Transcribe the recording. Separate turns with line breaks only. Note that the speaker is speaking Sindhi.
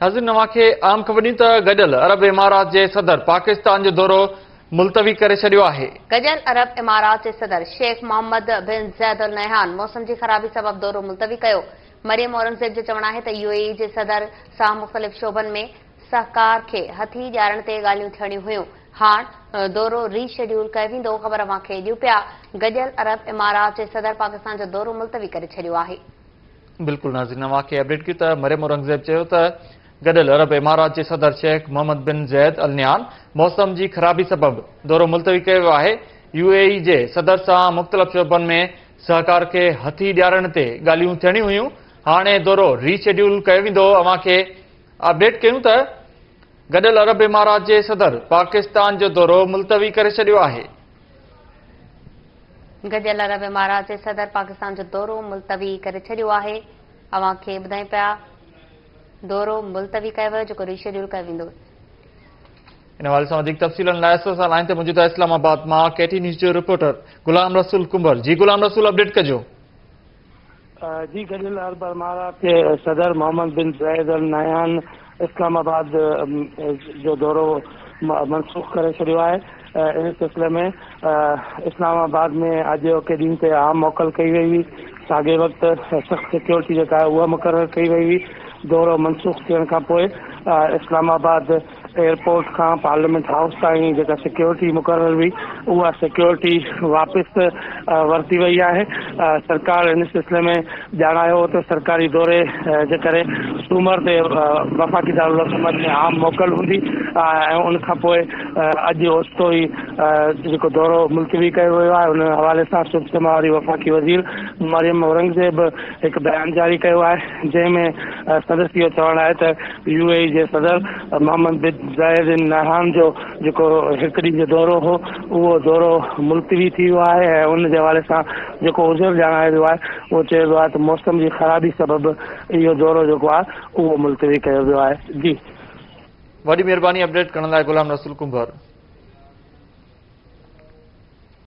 ناظرين، اوهان کي عام خبر ڏيون ته گڏيل عرب امارات جي صدر پاڪستان جو دورو ملتوي ڪري ڇڏيو آهي.
گڏيل عرب امارات جي صدر شيخ محمد بن زيد النهيان موسم جي خرابي سبب دورو ملتوي ڪيو. مريم اورنگزيب جو چوڻ آهي ته يو اي اي جي صدر سان مختلف شعبن ۾ سهڪار کي هٿي ڏيارڻ تي ڳالهيون ٿيڻيون هيون، هاڻ دورو ري شيڊيول ڪيو ويندو. خبر اوهان کي ڏيون پيا، گڏيل عرب امارات جي صدر پاڪستان جو دورو ملتوي ڪري ڇڏيو آهي.
بلڪل ناظرين، اوهان کي اپڊيٽ ڪيون ته مريم اورنگزيب چيو ته گڏيل عرب امارات جي صدر شيخ محمد بن زيد النهيان موسم جي خرابي سبب دورو ملتوي ڪيو ويو آهي. يو اي اي جي صدر سان مختلف شعبن ۾ سهڪار کي هٿي ڏيارڻ تي ڳالهيون ٿيڻيون هيون، هاڻي دورو ري شيڊيول ڪيو ويندو. اوهان کي اپڊيٽ ڪيون ته گڏيل عرب امارات جي صدر پاڪستان جو دورو ملتوي ڪري ڇڏيو آهي.
گڏيل عرب امارات جي صدر پاڪستان جو دورو ملتوي ڪري ڇڏيو آهي. اوهان کي ٻڌايون پيا دورو ملتوي ڪيو ويو جيڪو ري شيڊيول ڪيو ويندو.
ان حوالي سان وڌيڪ تفصيلن لاء اسان سان لائين تي موجود آهي اسلام آباد مان ڪي ٽي نيوز جو رپورٽر غلام رسول ڪنڀر. جي غلام رسول، اپڊيٽ ڪجو.
جي، گڏيل عرب امارات جي صدر محمد بن زايد النهيان اسلام آباد جو دورو منسوخ ڪري ڇڏيو آهي. ان سلسلي ۾ اسلام آباد ۾ اڄوڪي ڏينهن تي عام موڪل ڪئي وئي هئي. ساڳئي وقت سخت سيڪيورٽي جيڪا آهي اها مقرر ڪئي وئي هئي. دورو منسوخ ٿيڻ کانپوء اسلام آباد ايئرپورٽ کان پارليامينٽ هائوس تائين جيڪا سيڪيورٽي مقرر هئي اها سيڪيورٽي واپس ورتي وئي آهي. سرڪار ان سلسلي ۾ ڄاڻايو هو ته سرڪاري دوري جي ڪري سومر تي وفاقي دارالحڪومت ۾ عام موڪل هوندي ۽ ان کانپوء اڄ اوچتو ئي جيڪو دورو ملتوي ڪيو ويو آهي. ان حوالي سان سڌ سماء واري وفاقي وزير مريم اورنگزيب هڪ بيان جاري ڪيو آهي جنهن ۾ سندس اهو چوڻ آهي ته يو اي اي جي صدر محمد بن زايد النهيان جو جيڪو هڪ ڏينهن جو دورو هو اهو دورو ملتوي ٿي ويو آهي ۽ ان جي حوالي سان جيڪو عذر ڄاڻايو ويو آهي اهو چيو ويو آهي ته موسم جي خرابي سبب اهو دورو جيڪو آهي اهو ملتوي ڪيو ويو آهي. جي.
وڏي مهرباني اپڊيٽ ڪرڻ لاء غلام رسول ڪنڀر.